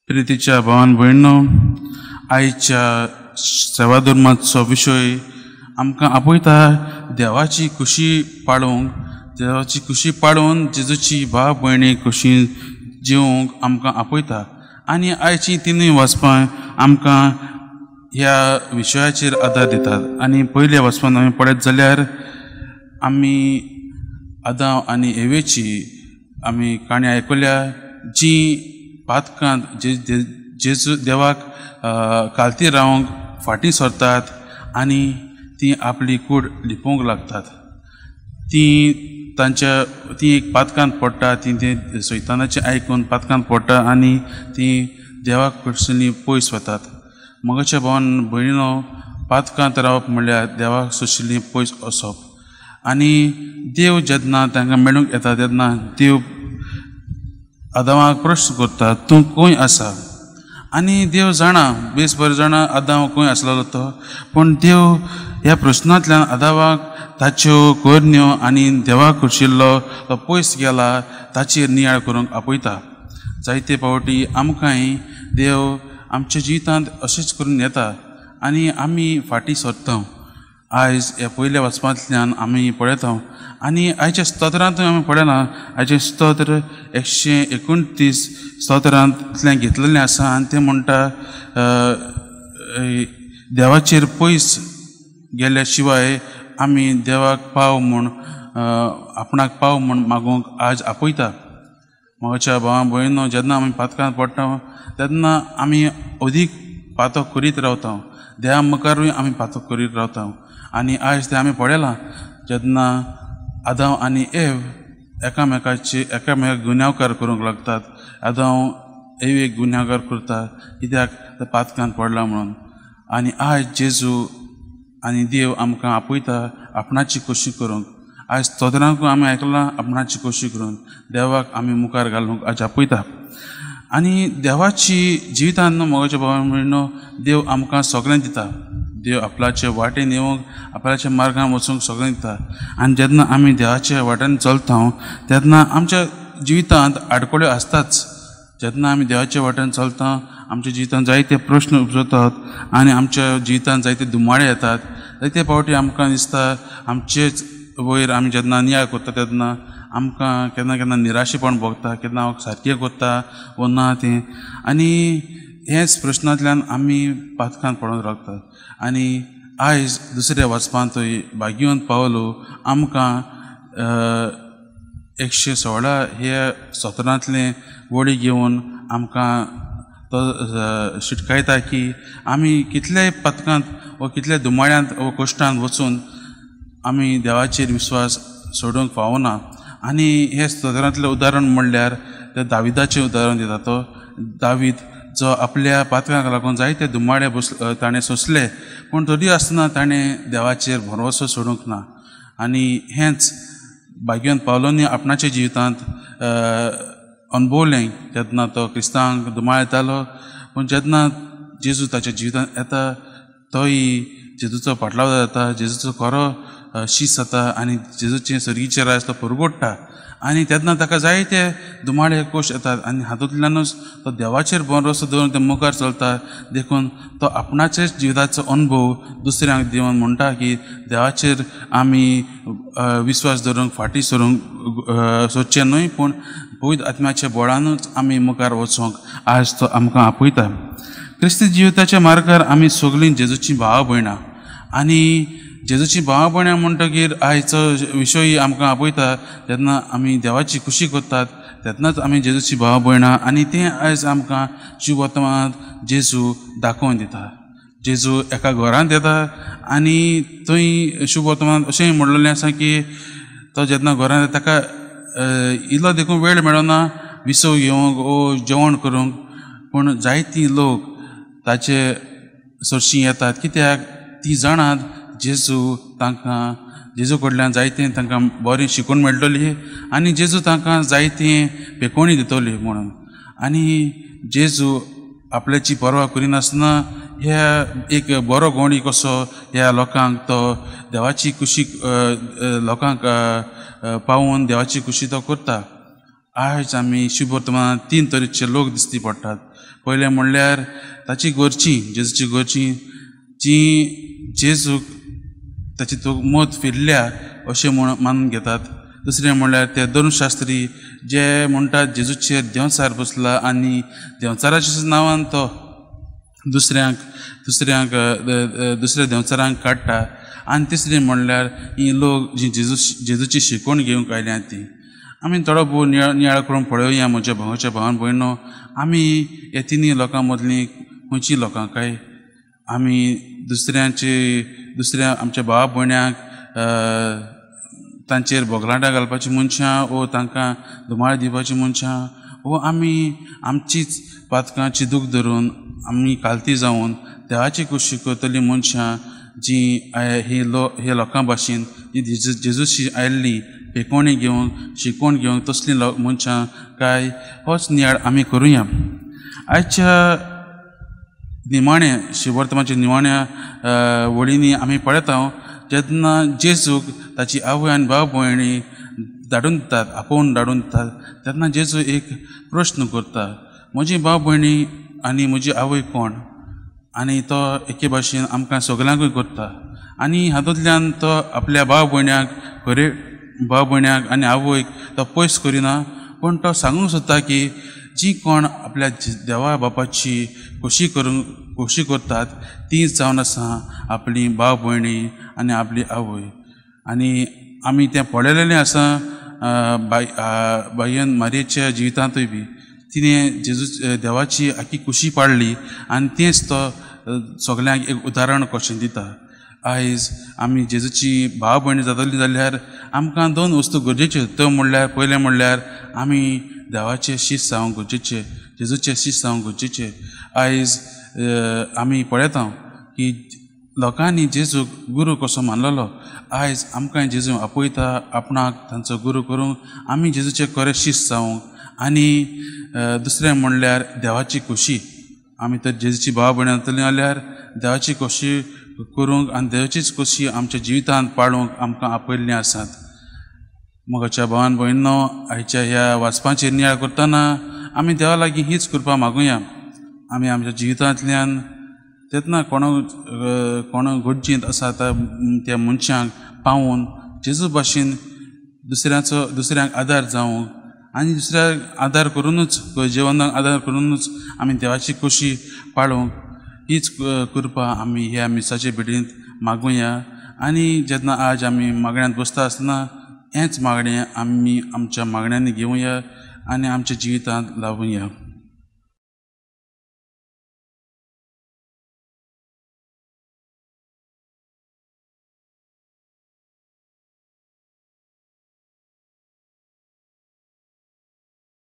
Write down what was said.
प्रितीच्या भावान भयणो, आयच्या सेवाधर्माचो विशय आमकां आपयता देवाची खुशी पाळोवंक, देवाची खुशी पाळोवन जेजूची भाव भयणी खुशी जिवंक आमकां आपयता. आनी आयची तिनूय वाचपां आमकां ह्या विशयाचेर आदार दितात. आनी पयल्या वाचपान आमी पळयत जाल्यार आमी आदांव आनी एवेची आमी काणी आयकल्या, जी पातकांत जे जेजू देवाक कालती रावंक फाटीं सरतात आनी ती आपली कूड लिपोवंक लागतात. ती तांच्या ती एक पातकांत पडटा, ती ते सैतानाचें आयकून पातकांत पडटा आनी ती देवाक कडसुनी पयस वतात. मगाच्या भावान भयणीनो, पातकांत रावप म्हणल्यार देवाक सोशिल्ली पयस वचप. आनी देव जेन्ना तांकां मेळूंक येता तेन्ना देव आदांवाक प्रश्न करता, तूं खंय आसा? आनी देव जाणा, बेस बरें जाणा आदांव खंय आसलेलो तो, पूण देव ह्या प्रश्नांतल्यान आदांवाक ताच्यो करण्यो आनी देवाक कुशिल्लो तो पयस गेला ताचेर नियाळ करूंक आपयता. जायते फावटी आमकांय देव आमच्या जिवितांत अशेंच करून येता आनी आमी फाटीं सरता. आयज ह्या पयल्या वाचपांतल्यान आमी पळयता आनी आयच्या स्तोत्रांतूय आमी पळयना. आयचें स्तोत्र 129 स्तोत्रांतल्यान घेतलेलें आसा आनी तें म्हणटा, देवाचेर पयस गेल्या शिवाय आमी देवाक पाव म्हूण, आपणाक पाव म्हूण मागूंक आज आपयता. म्हज्या भावा भयणो, जेन्ना आमी पातकांत पडटा तेन्ना आमी अदीक पातक करीत रावता, देवा मुखारूय आमी पातक करीत रावता. आनी आयज तें आमी पळयलां, जेन्ना आदांव आनी एव एकामेकाचे एकामेकाक गुन्यांवकार करूंक लागतात, आदांव एवेक गुन्यांवकार करता कित्याक तो पातकांत पडला म्हणून. आनी आयज जेजू आनी देव आमकां आपयता आपणाची खोशी करूंक. आयज स्तोत्रांकूय आमी आयकलां, आपणाची खोशी करून देवाक आमी मुखार घालूंक आज आपयता. आनी देवाची जिवितान मोगाच्या भावा भयणो, देव आमकां सगळें दिता. देव आपल्याचे वाटेन येवंक, आपल्याच्या मार्गान वचूंक सगळें दिता. आनी जेन्ना आमी देवाच्या वाटेन चलता तेन्ना आमच्या जिवितांत आडखळ्यो आसताच. जेन्ना आमी देवाच्या वाटेन चलता आमच्या जिवितांत जायते प्रश्न उपजतात आनी आमच्या जिवितांत जायते धुमाळे येतात. जायते फावटी आमकां दिसता आमचेच वयर आमी जेन्ना नियाळ करता तेन्ना आमकां केन्ना केन्ना निराशेपण भोगता, केन्ना सारकें करता वो ना तें. आनी हेच प्रश्नांतल्यान आमी पातकांत पडून रावतात. आनी आयज दुसऱ्या वाचपांतूय भाग्यवंत पावलो आमकां 116 हे स्तोत्रांतलें वळी घेवन आमकां तो शिटकायता की आमी कितल्याय पातकांत वा कितल्या धुमाळ्यांत वा कश्टांत वचून आमी देवाचेर विश्वास सोडूंक फावना. आनी हे स्तोत्रांतलें उदाहरण म्हणल्यार ते दाविदाचें उदाहरण दिता. तो दावीद जो आपल्या पातकांक लागून जायते धुमाळे बस ताणें सोंसले, पूण तरी आसतना ताणें देवाचेर भरवंसो सोडूंक ना. आनी हेंच भाग्यवंत पावलोनी आपणाच्या जिवितांत अणभवलें. जेन्ना तो क्रिस्तांवांक धुमाळ येतालो, पूण जेन्ना जेजू ताच्या जिवितांत येता तोय जेजूचो फाटलाव जाता, जेजूचो खरो शीस जाता आनी जेजूचें सर्गीचें राज तो परगोडटा. आनी तेन्ना ताका जायते धुमाळे कोश येतात आनी हातूंतल्यानूच तो देवाचेर भरवंसो दवरून ते मुखार चलता. देखून तो आपणाचेच जिविताचो अणभव दुसऱ्यांक दिवन म्हणटा की देवाचेर आमी विस्वास दवरूंक फाटीं सरूंक सोदचें न्हय, पूण पवित्र आत्म्याच्या बळानूच आमी मुखार वचूंक आज तो आमकां आपयता. क्रिस्ती जिविताच्या मार्गार आमी सगळीं जेजूची भावा भयणां. आनी जेजूची भावा भयणां म्हणटकीर आयचो विशय आमकां आपयता, जेन्ना आमी देवाची खुशी करतात तेन्नाच आमी जेजूची भावा भयणां. आनी तें आयज आमकां शुभवर्तमानांत जेजू दाखोवन दिता. जेजू एका घरांत येता आनी थंय शुभवर्तमानांत अशें म्हणलेलें आसा की तो जेन्ना घरांत येता ताका इल्लो देखून वेळ मेळना विसव घेवंक वो जेवण करूंक, पूण जायतीं लोक ताचे सरशीं येतात कित्याक ती जाणात जेजू तांकां, जेजू कडल्यान जायतें तांकां बरें शिकून मेळटली आनी जेजू तांकां जायतें पेकोवणी दितली म्हणून. आनी जेजू आपल्याची पर्वा करिनासतना ह्या एक बरो गोंडी कसो ह्या लोकांक तो देवाची खुशी लोकांक पावोवन देवाची खुशी तो करता. आयज आमी शुभवर्तमानांत तीन तरेचे लोक दिसती पडटात। पयलें म्हणल्यार ताची घरचीं, जेजूची घरचीं जी जेजूक ताची मत फिरल्या अशें म्हूण मानून घेतात। दुसरें म्हणल्यार ते धर्मशास्त्री जे म्हणटात जेजूचेर देंवचार बसला आनी देंवचाराच्या नांवान तो दुसऱ्यांक दुसऱ्यांक दुसऱ्या देंवचारांक काडटा। आनी तिसरें म्हणल्यार ही लोक जी जेजूची शिकवण घेवंक आयल्या ती आमी थोडो भोव नियाळ करून पळोवया। म्हज्या भावाच्या भावान भयणो, आमी ह्या तिनूय लोकां मदलीं खंयची लोकां काय आमी दुसऱ्या आमच्या भावा भयण्यांक तांचेर बोगलाटां घालपाची मनशां वो तांकां धुमाळ दिवपाची मनशां वो आमी आमचीच पातकांची दूख धरून आमी कालती जावन देवाची खोशी करतली मनशां जी ही हे लोकां भाशेन जी जेजूशी आयिल्ली पेकोणी घेवंक शिकवण घेवंक तसलीं मनशां काय होच नियाळ आमी करुया। आयच्या निमाण्या शिवर्तमाच्या निमाण्या वळींनी आमी पळयता जेन्ना जेजूक ताची आवय आनी भाव भयणी धाडून दितात, आपोवन धाडून दितात, तेन्ना जेजू एक प्रश्न करता, म्हजी भाव भयणी आनी म्हजी आवय कोण? आनी तो एके भाशेन आमकां सगल्यांकूय करता आनी हातूंतल्यान तो आपल्या भाव भयण्यांक खरे भाव भयण्यांक आनी आवयक तो पयस करिना, पूण तो सांगूंक सोदता की जी कोण आपल्या देवा बापाची खोशी करूंक खोशी करतात ती जावन आसा आपली भाव भयणी आनी आपली आवय। आनी आमी तें पळयलेलें आसा बायन मारयेच्या जिवितांतूय बी तिणें जेजू देवाची आखी खुशी पाडली आनी तेंच तो सगल्यांक एक उदाहरण कशें दिता। आयज आमी जेजूची भाव भयणी जातली जाल्यार आमकां दोन वस्तू गरजेच्यो, त्यो म्हणल्यार पयलें म्हणल्यार आमी देवाचे शीस जावंक गरजेचे, जेजूचे शीस जावंक गरजेचे। आयज आमी पळयता की लोकांनी जेजूक गुरू कसो मानलेलो, आयज आमकां जेजू आपयता आपणाक तांचो गुरू करूंक आमी जेजूचे खरे शीस जावंक। आनी दुसरें म्हणल्यार देवाची खोशी, आमी तर जेजूची भाव भयणी जातली जाल्यार देवाची खोशी करूंक आनी देवाचीच खोशी आमच्या जिवितांत पाळूंक आमकां आपयल्लीं आसात। मोगाच्या भावान भयणो, आयच्या ह्या वाचपाचेर नियाळ करतना आमी देवा लागीं हीच कृपा मागुया, आमी आमच्या जिवितांतल्यान तेन्ना कोण गरजेंत आसा त्या मनशांक पावून जेजू भाशेन दुसऱ्यांक आदार जावंक आनी दुसऱ्यांक आदार करुनूच गरजेवंतांक आदार करुनूच आमी देवाची खोशी पाळूंक हीच कृपा आमी ह्या मिसाचे भेटींत मागुया। आनी जेन्ना आज आमी मागण्यांत बसता आसतना हेंच मागणें आमी आमच्या मागण्यांनी घेवया आनी आमच्या जिवितांत लावुया।